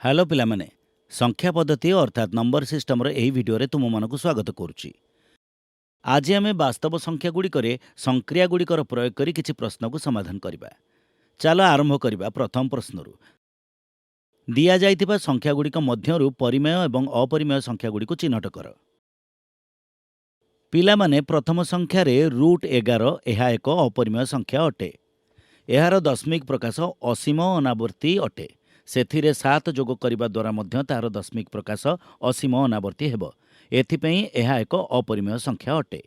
Hello ପିଲାମାନେ, ସଂଖ୍ୟା ପଦ୍ଧତି ଅର୍ଥାତ୍ ନମ୍ବର ସିଷ୍ଟମର ଏହି ଭିଡ଼ିଓରେ ତୁମମାନଙ୍କୁ ସ୍ୱାଗତ କରୁଛି। ଆଜି ଆମେ ବାସ୍ତବ ସଂଖ୍ୟାଗୁଡ଼ିକରେ ସଂକ୍ରିୟାଗୁଡ଼ିକର ପ୍ରୟୋଗ କରି କିଛି ପ୍ରଶ୍ନକୁ ସମାଧାନ କରିବା। ଚାଲ ଆରମ୍ଭ କରିବା ପ୍ରଥମ ପ୍ରଶ୍ନରୁ। ଦିଆଯାଇଥିବା ସଂଖ୍ୟାଗୁଡ଼ିକ ମଧ୍ୟରୁ ପରିମେୟ ଏବଂ ଅପରିମେୟ ସଂଖ୍ୟାଗୁଡ଼ିକୁ ଚିହ୍ନଟ କର। ପିଲାମାନେ, ପ୍ରଥମ ସଂଖ୍ୟାରେ √11, ଏହା ଏକ ଅପରିମେୟ ସଂଖ୍ୟା ଅଟେ। ଏହାର ଦଶମିକ ପ୍ରକାଶ ଅସୀମ ଅନାବର୍ତ୍ତୀ ଅଟେ। ସେଥିରେ 7 ଯୋଗ କରିବା ଦ୍ୱାରା ମଧ୍ୟ ତାହାର ଦଶମିକ ପ୍ରକାଶ ଅସୀମ ଅନାବର୍ତ୍ତୀ ହେବ। ଏଥିପାଇଁ ଏହା ଏକ ଅପରିମେୟ ସଂଖ୍ୟା ଅଟେ।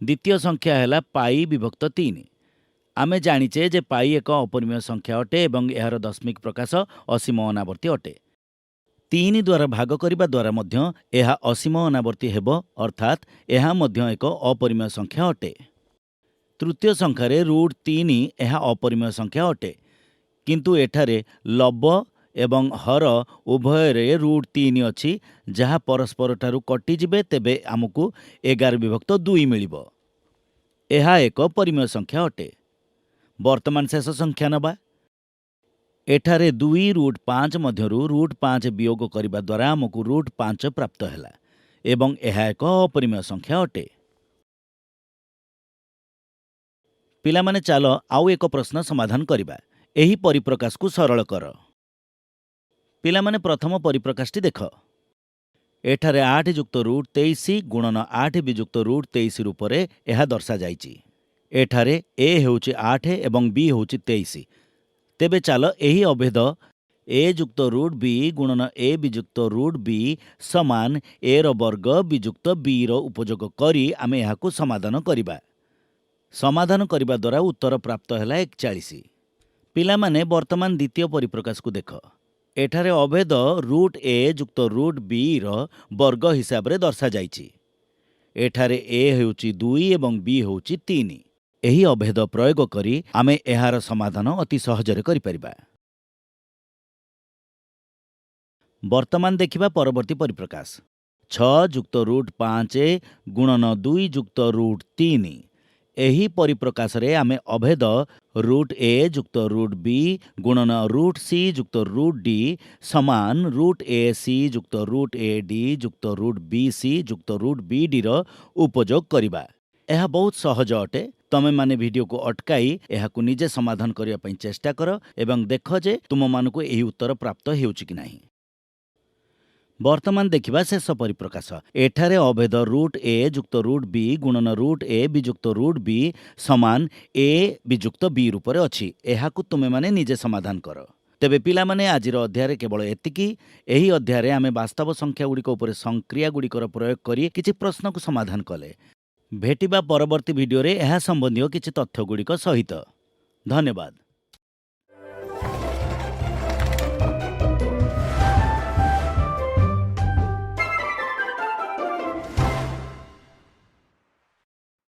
ଦ୍ୱିତୀୟ ସଂଖ୍ୟା ହେଲା ପାଇ ବିଭକ୍ତ 3। ଆମେ ଜାଣିଛେ ଯେ ପାଇ ଏକ ଅପରିମେୟ ସଂଖ୍ୟା ଅଟେ ଏବଂ ଏହାର ଦଶମିକ ପ୍ରକାଶ ଅସୀମ ଅନାବର୍ତ୍ତୀ ଅଟେ। 3 ଦ୍ୱାରା ଭାଗ କରିବା ଦ୍ୱାରା ମଧ୍ୟ ଏହା ଅସୀମ ଅନାବର୍ତ୍ତୀ ହେବ, ଅର୍ଥାତ୍ ଏହା ମଧ୍ୟ ଏକ ଅପରିମେୟ ସଂଖ୍ୟା ଅଟେ। ତୃତୀୟ ସଂଖ୍ୟାରେ √3, ଏହା ଅପରିମେୟ ସଂଖ୍ୟା ଅଟେ। କିନ୍ତୁ ଏଠାରେ ଲବ ଏବଂ ହର ଉଭୟରେ √3 ଅଛି, ଯାହା ପରସ୍ପରଠାରୁ କଟିଯିବେ। ତେବେ ଆମକୁ 11 ବିଭକ୍ତ 2 ମିଳିବ। ଏହା ଏକ ପରିମେୟ ସଂଖ୍ୟା ଅଟେ। ବର୍ତ୍ତମାନ ଶେଷ ସଂଖ୍ୟା ନେବା। ଏଠାରେ 2 √5 ମଧ୍ୟରୁ √5 ବିୟୋଗ କରିବା ଦ୍ୱାରା ଆମକୁ √5 ପ୍ରାପ୍ତ ହେଲା ଏବଂ ଏହା ଏକ ଅପରିମେୟ ସଂଖ୍ୟା ଅଟେ। ପିଲାମାନେ, ଚାଲ ଆଉ ଏକ ପ୍ରଶ୍ନ ସମାଧାନ କରିବା। ଏହି ପରିପ୍ରକାଶକୁ ସରଳ କର। ପିଲାମାନେ, ପ୍ରଥମ ପରିପ୍ରକାଶଟି ଦେଖ। ଏଠାରେ 8 ଯୁକ୍ତ √23 ଗୁଣନ 8 ବିଯୁକ୍ତ √23 ରୂପରେ ଏହା ଦର୍ଶାଯାଇଛି। ଏଠାରେ ଏ ହେଉଛି 8 ଏବଂ ବି ହେଉଛି 23। ତେବେ ଚାଲ ଏହି ଅଭେଦ ଏ ଯୁକ୍ତ ରୁଟ୍ ବି ଗୁଣନ ଏ ବିଯୁକ୍ତ ରୁଟ୍ ବି ସମାନ ଏର ବର୍ଗ ବିଯୁକ୍ତ ବିର ଉପଯୋଗ କରି ଆମେ ଏହାକୁ ସମାଧାନ କରିବା। ସମାଧାନ କରିବା ଦ୍ୱାରା ଉତ୍ତର ପ୍ରାପ୍ତ ହେଲା 41। ପିଲାମାନେ, ବର୍ତ୍ତମାନ ଦ୍ୱିତୀୟ ପରିପ୍ରକାଶକୁ ଦେଖ। ଏଠାରେ ଅଭେଦ ରୁଟ୍ ଏ ଯୁକ୍ତ ରୁଟ୍ ବିର ବର୍ଗ ହିସାବରେ ଦର୍ଶାଯାଇଛି। ଏଠାରେ ଏ ହେଉଛି 2 ଏବଂ ବି ହେଉଛି 3। ଏହି ଅଭେଦ ପ୍ରୟୋଗ କରି ଆମେ ଏହାର ସମାଧାନ ଅତି ସହଜରେ କରିପାରିବା। ବର୍ତ୍ତମାନ ଦେଖିବା ପରବର୍ତ୍ତୀ ପରିପ୍ରକାଶ। 6 ଯୁକ୍ତ √5 ଗୁଣନ 2 ଯୁକ୍ତ √3। ଏହି ପରିପ୍ରକାଶରେ ଆମେ ଅଭେଦ ରୁଟ୍ ଏ ଯୁକ୍ତ ରୁଟ୍ ବି ଗୁଣନ ରୁଟ୍ ସି ଯୁକ୍ତ ରୁଟ୍ ଡି ସମାନ ରୁଟ୍ ଏ ସି ଯୁକ୍ତ ରୁଟ୍ ଏ ଡି ଯୁକ୍ତ ରୁଟ୍ ବି ସି ଯୁକ୍ତ ରୁଟ୍ ବି ଡିର ଉପଯୋଗ କରିବା। ଏହା ବହୁତ ସହଜ ଅଟେ। ତମେମାନେ ଭିଡ଼ିଓକୁ ଅଟକାଇ ଏହାକୁ ନିଜେ ସମାଧାନ କରିବା ପାଇଁ ଚେଷ୍ଟା କର ଏବଂ ଦେଖ ଯେ ତୁମମାନଙ୍କୁ ଏହି ଉତ୍ତର ପ୍ରାପ୍ତ ହେଉଛି କି ନାହିଁ। ବର୍ତ୍ତମାନ ଦେଖିବା ଶେଷ ପରିପ୍ରକାଶ। ଏଠାରେ ଅଭେଦ ରୁଟ୍ ଏ ଯୁକ୍ତ ରୁଟ୍ ବି ଗୁଣନ ରୁଟ୍ ଏ ବିଯୁକ୍ତ ରୁଟ୍ ବି ସମାନ ଏ ବିଯୁକ୍ତ ବି ରୂପରେ ଅଛି। ଏହାକୁ ତୁମେମାନେ ନିଜେ ସମାଧାନ କର। ତେବେ ପିଲାମାନେ, ଆଜିର ଅଧ୍ୟାୟରେ କେବଳ ଏତିକି। ଏହି ଅଧ୍ୟାୟରେ ଆମେ ବାସ୍ତବ ସଂଖ୍ୟାଗୁଡ଼ିକ ଉପରେ ସଂକ୍ରିୟାଗୁଡ଼ିକର ପ୍ରୟୋଗ କରି କିଛି ପ୍ରଶ୍ନକୁ ସମାଧାନ କଲେ। ଭେଟିବା ପରବର୍ତ୍ତୀ ଭିଡ଼ିଓରେ ଏହା ସମ୍ବନ୍ଧୀୟ କିଛି ତଥ୍ୟଗୁଡ଼ିକ ସହିତ। ଧନ୍ୟବାଦ।